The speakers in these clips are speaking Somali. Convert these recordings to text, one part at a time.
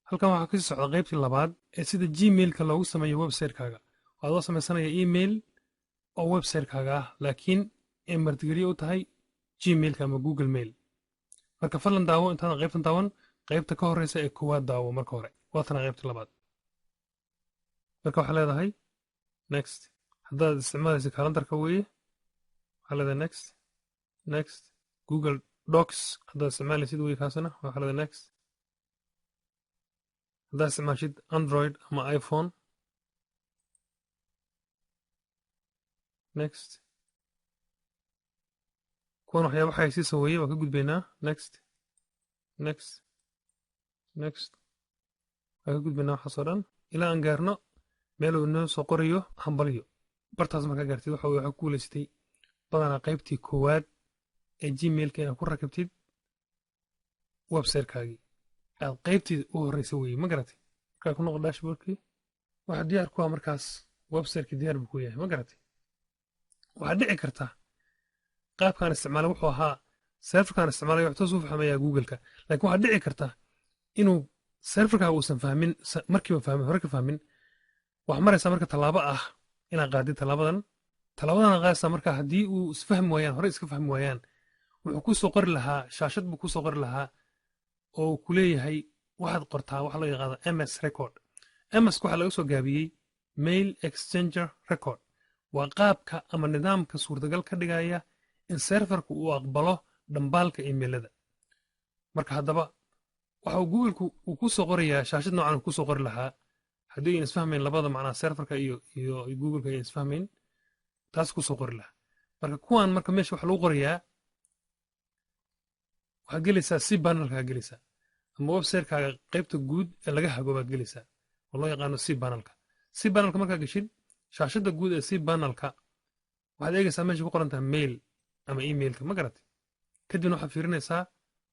Halkan waxaa kasii socda qaybtii labaad ee sida Gmailka loogu sameeyo website-kaaga. Waxaad loo sameysanaya email oo website-kaaga ah, laakiin ay martigelyo u tahay Gmailka ama Google Mail. Marka fadlan daawo, intaadan qaybtan daawan qaybta ka horeysa ee koowaad daawo marka hore. Waatana qaybta labaad. Marka waxaa leedahay next. Haddaad isticmaalaysa calendarka weeye, waxaa leedahay next, next. Google Docs haddaad isticmaalaysid weye, kaasina waxaa leedahay next. Haddaad isticmaashid Android ama iPhone, next. Kuwan waxyaaba xayaysiisa weeye, waan ka gudbaynaa. Next, next, next, waan ka gudbaynaa waxaasoo dhan ilaa aan gaarno meel uu inoo soo qorayo hambalyo. Bartaas markaa gaartid, waxa waxaa ku guulaysatay badanaa qaybtii koowaad ee Gmailka inaad ku rakibtid website-kaagii aad qaybtii u horreysa weeye. Ma garatay? Markaa ku noqo dashboardkii, waxaa diyaar ku ah markaas website-kii diyaar buu ku yahay. Ma garatay? Waxaa dhici karta qaabkaan isticmaalay wuxuu ahaa serverkaan isticmaalay wax toos u fahmayaa Google-ka, laakiin waxaa dhici karta inuu serverkaaga uusan fahmin markiiba, fahmin hore ka fahmin. Waxaa maraysaa marka tallaabo ah inaad qaadid tallaabadan. Tallaabadan qaadaysaa marka haddii uu isfahmi waayaan, hore iska fahmi waayaan, wuxuu ku soo qori lahaa shaashad buu ku soo qori lahaa oo ku leeyahay waxaad qortaa waxa loo yaqaano MS record. MS waxaa laga soo gaabiyey Mail Exchanger Record. Waa qaabka ama nidaamka suurtagal ka dhigaya in serverku uu aqbalo dhambaalka emailada. Marka haddaba waxa uu Googleku uu ku soo qorayaa shaashad noocan uu ku soo qori lahaa haddii ayna isfahmayn labada, macnaa serverka iyo Googleka ayna isfahmayn, taas ku soo qori lahaa. Marka kuwan marka meesha waxa lagu qorayaa, waxaad gelaysaa cPanelkaa gelaysaa ama website-kaaga qaybta guud ee laga hago baad gelaysaa oo loo yaqaano cPanelka. cPanelka markaa geshid, shaashadda guud ee cPanelka waxaad eegaysaa meesha ku qoran tahay mail ama emailka. Ma garatay? Kadibna waxaad fiirinaysaa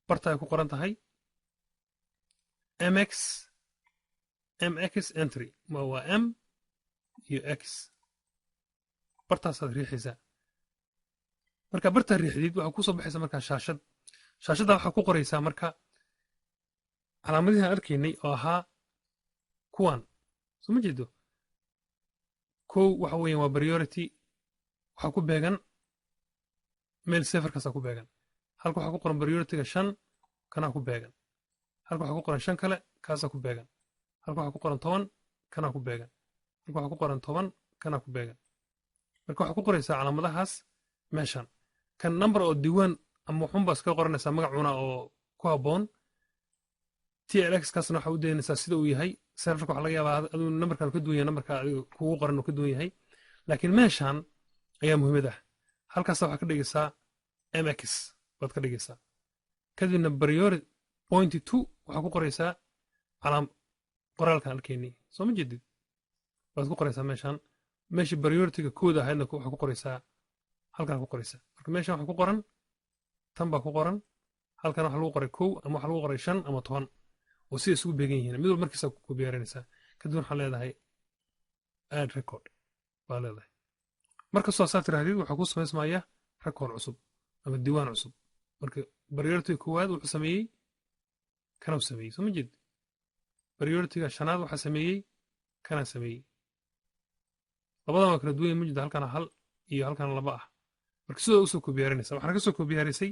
barta ay ku qoran tahay MX, MX entry. Waa M iyo X. Bartaasaad riixaysaa. Marka bartaa riixdid, waxaa ku soo baxaysa markaa shaashad. Shaashadda waxaa ku qoraysaa marka calaamadihi aan arkaynay oo ahaa kuwan. Soo ma jeedo? Kow waxa weeyaan waa priority, waxaa ku beegan mail serverkaasaa ku beegan. Halka waxaa ku qoran priorityga 5, kanaa ku beegan. Halka waxaa ku qoran 5 kale, kaasaa ku beegan. Halka waxaa ku qoran 10, kanaa ku beegan. Halka waxaa ku qoran 10, kanaa ku beegan. Marka waxaa ku qoraysaa calaamadahaas meeshan. Kan number oo diiwaan ama waxun baa iskaga qoranaysaa magacuna oo ku habboon. TLX kaasna waxaa u daynaysaa sida uu yahay. Serverka waxaa laga yaabaa aduu numberkan ka duwan yahay numberka adiga kugu qoran uu ka duwan yahay, laakiin meeshan ayaa muhiimad ah. Halkaas waxaa ka dhigaysaa MX baad ka dhigaysaa. Kadibna priority point two waxaa ku qoraysaa calaam qoraalkan arkaynay. Soo ma jeedid? Waad ku qoraysaa meeshan. Meeshii priorityga kooda ahaydna waxaa ku qoraysaa halkan ku qoraysaa. Marka meeshan waxaa ku qoran tan baa ku qoran. Halkan waxaa lagu qoray 1 ama waxaa lagu qoray 5 ama 10 oo sida isugu beegan yihiin. Mid walba markiisa ku biyaarinaysaa. Kadib waxaa leedahay add record baa leedahay. Markastoo saa tirahdid, waxaa ku samaysmaya record cusub ama diiwaan cusub. Marka priority koowaad wuxuu sameeyey kanuu sameeyey. Soo ma jeed? Priorityga shanaad waxaa sameeyey kanaa sameeyey. Labadan waa kala duwan yahin. Ma jeeda? Halkana hal iyo halkana laba ah. Marka sidoo usoo kobiyaarinaysa, waxaana ka soo kobiyaarisay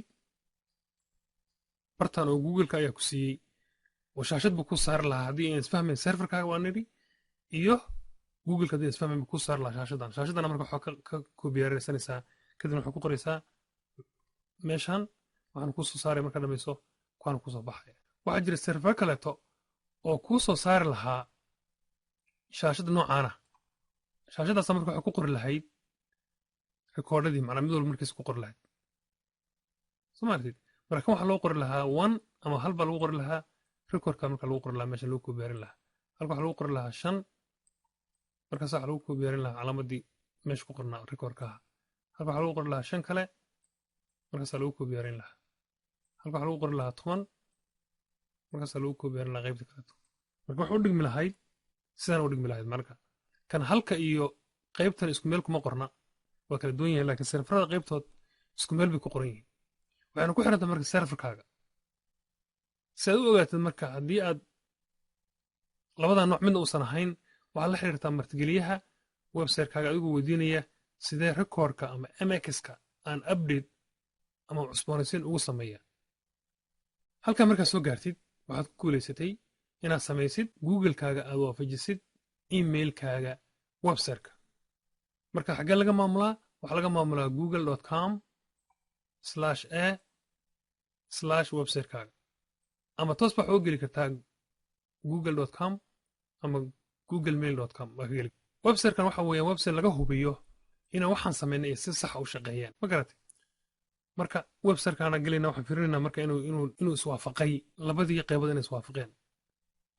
bartan oo Googleka ayaa ku siiyey oo shaashad buu ku saari lahaa haddii aan isfahmayn serverkaaga, waa nidhi, iyo Googleka haddii aan isfahmayn buu ku saari lahaa shaashadan. Shaashadana marka waxaa ka kobiyaarinaysanaysaa, kadibna waxaa ku qoraysaa meeshan. Waxaan kuu soo saaray markaa dhamayso kuwaana kusoo baxaya. Waxaa jira server kaleeto oo kuu soo saari lahaa shaashadda noocaana. Shaashaddaasa marka waxaa ku qori lahayd rikoodhadii, macnaa mid walba markiisa ku qori lahayd. Soo ma aragtid? Marka kan waxaa loo qori lahaa one ama hal baa lagu qori lahaa recordka. Marka lagu qori lahaa meesha lagu kobiyaarin lahaa, halka waxaa lagu qori lahaa 5. Markaas waxaa lagu kobiyaarin lahaa calaamadii meesha ku qornaa recordka ahaa. Halka waxaa lagu qori lahaa 5 kale, markaasaa lagu kobiyaarin lahaa. Halka waxaa lagu qori lahaa 10, markaasaa lagu kobiyaarin lahaa qaybta kaleeto. Marka waxay u dhigmi lahayd sidaan u dhigmi lahayd. Marka kan halka iyo qaybtan isku meel kuma qorna, waa kala duwan yihiin, laakiin serverada qaybtood isku meel bay ku qoran yihiin. Waxayna ku xiranta marka serverkaaga si aad u ogaatid. Marka haddii aad Labada nooc midna uusan ahayn, waxaad la xiriirtaa martigeliyaha website-kaaga adigoo weydiinaya sidee recordka ama MX-ka aan update ama cusboonaysiin ugu sameeya. Halkaa markaad soo gaartid, waxaad ku guulaysatay inaad samaysid Google-kaaga aad waafajisid emailkaaga website-ka. Marka xaggee laga maamulaa? Waxaa laga maamulaa google.com/a/website-kaaga, ama toos baa waxaa u geli kartaa google.com ama googlemail.com baa ka geli. Website-kan waxa weeyaan website laga hubiyo inaan waxaan samaynay ay si saxa u shaqeeyaan, ma garatay? Marka website-kaana gelayna, waxaan fiirinaynaa marka inuu iswaafaqay labadii qaybood, inay iswaafaqeen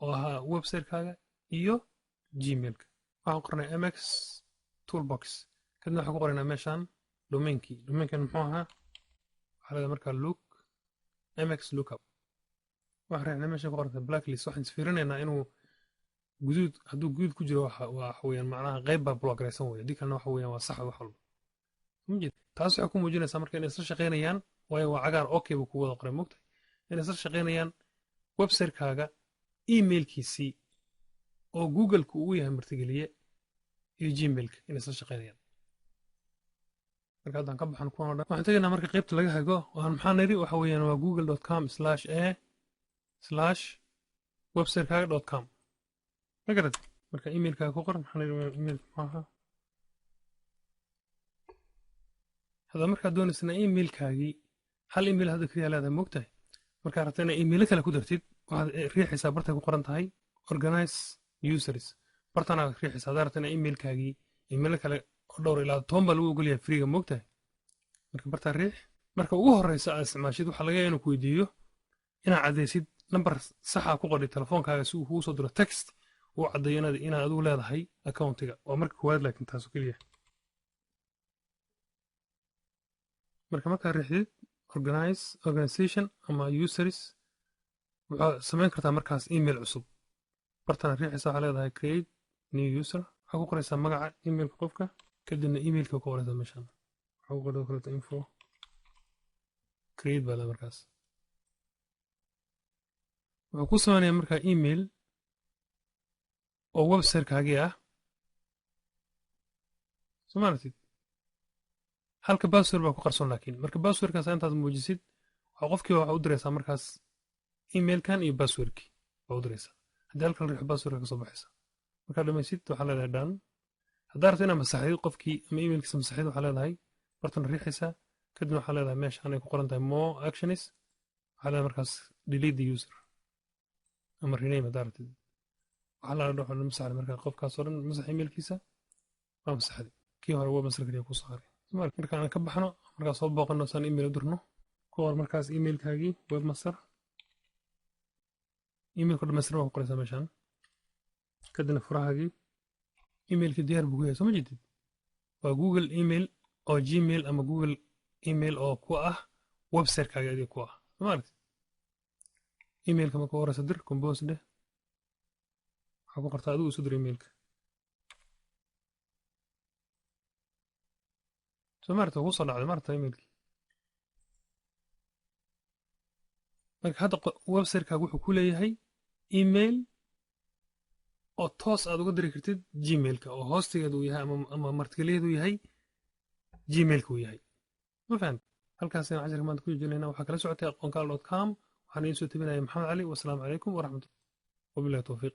oo ahaa website-kaaga iyo Gmailka. Waxaan qornay MX Toolbox, kadibna waxaan ku qoraynaa meeshaan domainkii. Domainkan muxuu ahaa? Waxaa leedahay markaa look MX lookup. Waxaan raacnay meesha ku qorantay blacklist. Waxaan isfiirinaynaa inuu guduud. Hadduu guduud ku jiro, waxa weeyaan macnaha qayb baa block garaysan weeye. Haddii kalena waxa weeyaan waa sax wax walba. Taas waxay ku muujinaysaa marka inay isla shaqaynayaan, waayo waa cagaar, okay buu ku wada qoray, mogtahay inay isla shaqaynayaan website-kaaga emailkiisii oo Google-ku uu yahay martigeliye iyo Gmailka inay isla shaqaynayaan. Marka haddaan ka baxan kuwan oo dhan, waxaan tegaynaa marka qaybta laga hago. Waan maxaa niri? Waxa weeyaan waa google.com/a/website-kaaga.com, ma garat? Marka emailkaaga ku qor. Maxaa niri? Emailka muxuu ahaa? Hadda markaad doonaysana emailkaagii, hal email hadda keliya leedahay, moogtahay? Markaad rabta inaad emailo kale ku dartid, waxaad riixaysaa bartay ku qoran tahay organize users. Bartanaad riixaysaa haddaad rabta inaad emailkaagii emailo kale oo dhowr ilaa 10 baa lagu ogolyahay freega, moogtahay? Marka bartaa riix. Marka ugu horreysa aad isticmaashid, waxaa laga yaaba inuu ku weydiiyo inaad caddaysid nambar saxa ku qordhay telefoonkaaga si uu kugu soo diro text uu caddeeyo inaad adigu leedahay accountiga. Waa marka koowaad, laakiin taasoo keliya. Marka markaad riixdid organize organization ama users, waxaad samayn kartaa markaas email cusub. Bartana riixaysa, waxaa leedahay create new user. Waxaa ku qoraysaa magaca emailka qofka, kadibna emailka ku qoraysaa meeshan. Waxaa ku qoraysaa kaleeto info, create baa leedahay. Markaas wuxuu ku samaynayaa markaa email oo website-kaagii ah, soo ma aragtid? Halka password baa ku qarsoon, laakiin marka passwordkaas intaad muujisid, waxaa qofkiiba waxa u diraysaa markaas emailkan iyo passwordkii baa u diraysaa. Haddii halkan riixo, passwordka ka soo baxaysa. Markaad dhamaysid, waxaa leedahay done. Haddaa rabto inaad masaxdid qofkii ama emailkiisa masaxdid, waxaa leedahay bartan riixaysaa, kadibna waxaa leedahay meeshaan ay ku qoran tahay more actions, waxaa leedahay markaas delete the user ama rename haddaa rabtid. Waxaa la dhaxo masaxday marka qofkaas oo dhan, masax emailkiisa waa masaxday. Kii hore waa masal kaliya ku soo haray. Marka aan ka baxno, markaa soo booqano saan email u dirno, ku qor markaas emailkaagii webmaster. Emailka dhamaystiran waa ku qoraysaa meeshaan, kadibna furahaagii. Emailka diyaar buu ku yahay, soo ma jeedid? Waa Google email oo Gmail ama Google email oo ku ah website-kaaga adiga ku ah, soo ma aragtid? Emailka marka horeysa dir, compose dheh, waxaa ku qortaa adigu isu dir emailka, soo ma aragtid? Waa kuu soo dhacday, ma aragtaa emailkii? Marka hadda website-kaaga wuxuu ku leeyahay email oo toos aad uga diri kartid Gmailka oo hoostigeedu uu yahay ama martigeliyeedu yahay Gmailka uu yahay, ma fahamtid? Halkaasayaan casharka maanta ku joojinayna. Waxaa kala socotay aqoonkaal.com. Waxaan idiin soo tebinaya Maxamed Cali. Wasalaamu calaykum waraxmat wabillahi towfiiq.